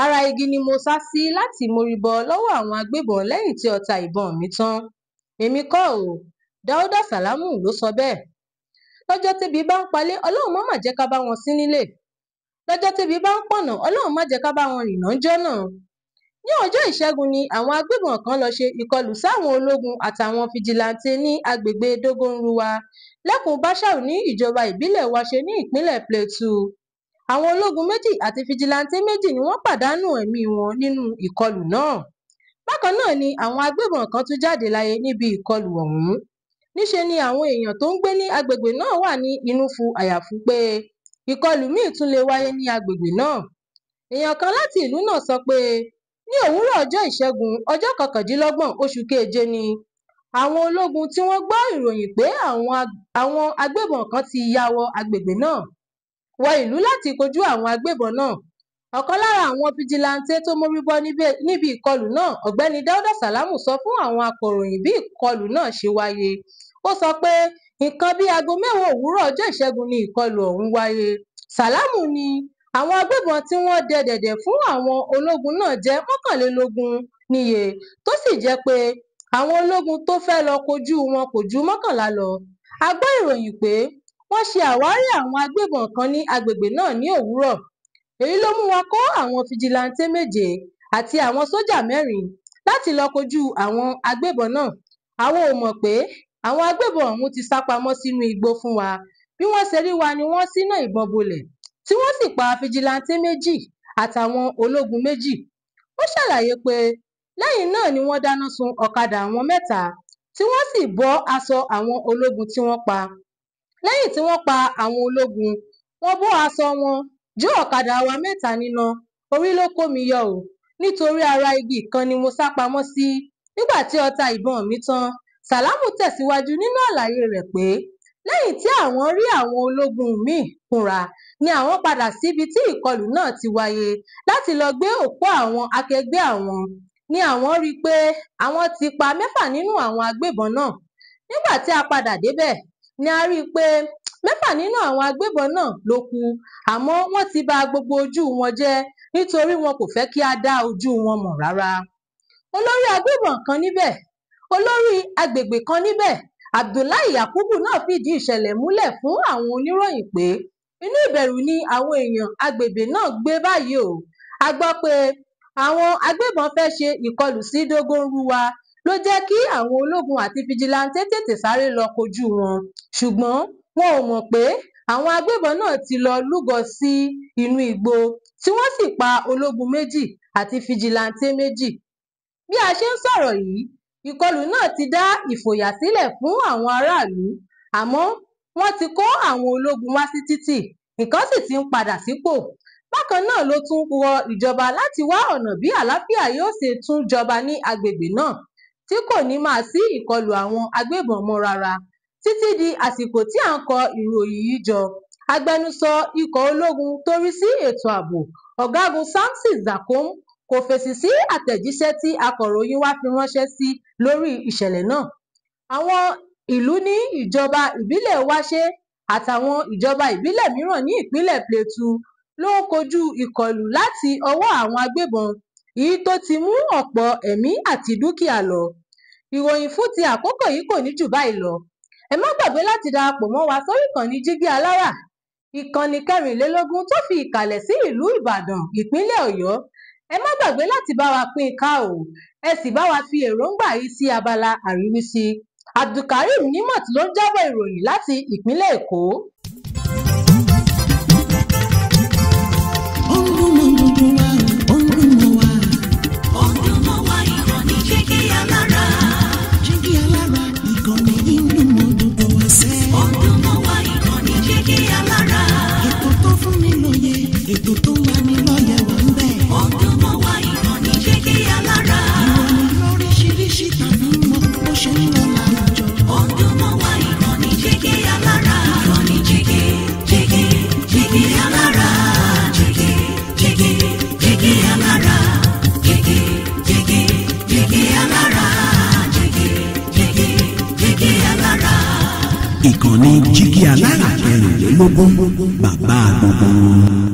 Ara igi ni mo sá sí láti mórí bọ́ lọ́wọ́ àwọn agbébọn lẹ́yìn tí ọta ìbọn mi tán. Èmi kọ́ ọ, Dáúdà Sálámù ló sọ bẹ́ẹ̀. Lọ́jọ́ tébi bá ń palé, Ọlọ́run má mà jẹ́ ká bá wọn sí nílé. Lọ́jọ́ tébi bá ń pọ̀nà, Ọlọ́run má jẹ́ ká bá wọn rìnà ńjọ́ náà. Ní ọjọ́ Ìṣẹ́gun ni àwọn agbébọn kan lọ ṣe ìkọlù sáwọn ológun àtàwọn fijilantànte ní agbègbè Dogonruwa lẹ́kùn Báṣáù ní ìjọba ìbílẹ̀ Wase ní ìpínlẹ̀ Plateau. Àwọn ológun 2 àti fijilantànte 2 ni wọ́n pàdánù ẹ̀mí wọn nínú ìkọlù náà. Bákan náà ni àwọn agbébọn kan tún jáde láyé níbi ìkọlù ọ̀hún. Níṣe ni àwọn èèyàn tó ń gbé ní agbègbè náà wà ní inúfu àyàfu pé ìkọlù míì tún lè wáyé ní agbègbè náà. Èèyàn kan láti ìlú náà sọ pé ní òwúrọ̀ ọjọ́ Ìṣẹ́gun, ọjọ́ 29 oṣù keje ni àwọn ológun tí wọ́n gbọ́ ìròyìn pé àwọn agbébọn kan ti ya wọ agbègbè náà wọ ìlú láti kojú àwọn agbébọn náà. Ọ̀kan lára àwọn fijilantànte tó mórí bọ́ níbi ìkọlù náà, Ọ̀gbẹ́ni Dáúdà Sálámù, sọ fún àwọn akọ̀ròyìn bí ìkọlù náà ṣe wáyé. Ó sọ pé nǹkan bíi aago 10 òwúrọ̀ ọjọ́ Ìṣẹ́gun ni ìkọlù ọ̀hún wáyé. Sálámù ní àwọn agbébọn tí wọ́n dẹ dẹ̀dẹ̀ fún àwọn ológun náà jẹ́ 21 níye, tó sì jẹ́ pé àwọn ológun tó fẹ́ lọ kojú wọn kò ju 11 lọ. A gbọ́ ìròyìn pé wọ́n ṣe àwárí àwọn agbébọn kan ní agbègbè náà ní òwúrọ̀. Èyí ló mú wa kó àwọn fijilantànte 7 àti àwọn sójà 4 láti lọ kojú àwọn agbébọn náà. Àwa ò mọ̀ pé àwọn agbébọn ọ̀hún ti sá pamọ́ sínú igbó fún wa. Bí wọ́n ṣe rí wa ni wọ́n ṣínà ìbọn bolẹ̀, tí wọ́n sì pa fijilantànte 2 àtàwọn ológun 2. Ó ṣàlàyé pé lẹ́yìn náà ni wọ́n dáná sun ọ̀kadà àwọn 3, tí wọ́n sì bọ́ aṣọ àwọn ológun tí wọ́n pa. Lẹ́yìn tí wọ́n pa àwọn ológun, wọ́n bọ́ aṣọ wọn, jó ọ̀kadà wa 3 níná. Orí ló kó mi yọ ò, nítorí ara igi kan ni mo sá pamọ́ sí nígbà tí ọta ìbọn mi tán. Sálámù tẹ̀síwájú nínú àlàyé rẹ̀ pé lẹ́yìn tí àwọn rí àwọn ológun míì kúnra ni àwọn padà síbi tí ìkọlù náà ti wáyé láti lọ gbé òkú àwọn akẹgbẹ́ àwọn ni àwọn rí i pé àwọn ti pa 6 nínú àwọn agbébọn náà. Nígbà tí a padà débẹ̀ ni a rí i pé 6 nínú àwọn agbébọn náà ló kú, àmọ́ wọ́n ti ba gbogbo ojú wọn jẹ́ nítorí wọn kò fẹ́ kí á dá ojú wọn mọ̀ rárá. Olórí agbègbè kan níbẹ̀, Abdullahi Yakubu náà fìdí ìṣẹ̀lẹ̀ múlẹ̀ fún àwọn oníròyìn pé inú ìbẹ̀rù ni àwọn èèyàn agbègbè náà gbé báyìí o. A gbọ́ pé àwọn agbébọn fẹ́ ṣe ìkọlù sí Dogonruwa ló jẹ́ kí àwọn ológun àti fijilantànte tètè sáré lọ kojú wọn, ṣùgbọ́n wọn ò mọ̀ pé àwọn agbébọn náà ti lọ lúgọ sí inú igbó, tí wọ́n sì pa ológun 2 àti fijilantànte 2. Bí a ṣe ń sọ̀rọ̀ yìí, ìkọlù náà ti dá ìfòyà sílẹ̀ fún àwọn aráàlú, àmọ́ wọ́n ti kó àwọn ológun wá sí títì, nǹkan sì ti ń padà sípò. Bákan náà ló tún rọ ìjọba láti wá ọ̀nà bí àlàáfíà yóò ṣe tún jọba ní agbègbè náà, tí kò ní máa sí ìkọlù àwọn agbébọn mọ́ rárá. Títí di àsìkò tí à ń kọ ìròyìn yìí jọ, agbẹnusọ ikọ̀ ológun tó rí sí ètò ààbò, Ọ̀gágun Samson Zakom, kò fèsì sí àtẹ̀jíṣẹ́ tí akọ̀ròyìn wa fi ránṣẹ́ sí lórí ìṣẹ̀lẹ̀ náà. Àwọn ìlú ní ìjọba ìbílẹ̀ Wase àtàwọn ìjọba ìbílẹ̀ mìíràn ní ìpínlẹ̀ Plateau ló ń kojú ìkọlù láti ọwọ́ àwọn agbébọn, èyí tó ti mú ọ̀pọ̀ ẹ̀mí àti dúkìá lọ. Ìròyìn fún ti àkókò yìí kò ní jù báyìí lọ. Ẹ má gbàgbé láti darapọ̀ mọ́ wa sórí ìkànnì Jígí Alára, ìkànnì 24 tó fi ìkàlẹ̀ sí ìlú Ìbàdàn, ìpínlẹ̀ Ọ̀yọ́. Ẹ má gbàgbé láti bá wa pín ká o, ẹ sì bá wa fi èròǹgbà yìí sí abala àríwísí. Abdulkareem Nimot ló ń jábọ̀ ìròyìn láti ìpínlẹ̀ Èkó. Ó ń dún mọ́ gbogbo wa, ó ń dún mọ́ wa. Ó ń dún mọ́ wa, ìkànnì Jígí Alára. Jígí Alára, ìkànnì yìí ń dún mọ́ gbogbo wa sẹ́. Ó ń dún mọ́ wa, ìkànnì Jígí Alára. Ètò tó fún ni lóye, ètò tó ń lani lọ́yẹ̀ wà ń bẹ̀. Ó ń dún mọ́ wa, ìkànnì Jígí Alára. Ìròyìn lóríṣiríṣi tàbí mọ́ bó ṣe ń lọ láwùjọ. Ó ń dún mọ́ wa, ìkànnì Jígí Alára. Ìkànnì Jígí, Jígí, Jígí Alára. Jígí, Jígí, Jígí Alára. Jígí, Jígí, Jígí Alára. Jígí, Jígí, Jígí Alára. Ìkànnì Jígí Alára 24, bàbá gbogbo wọn.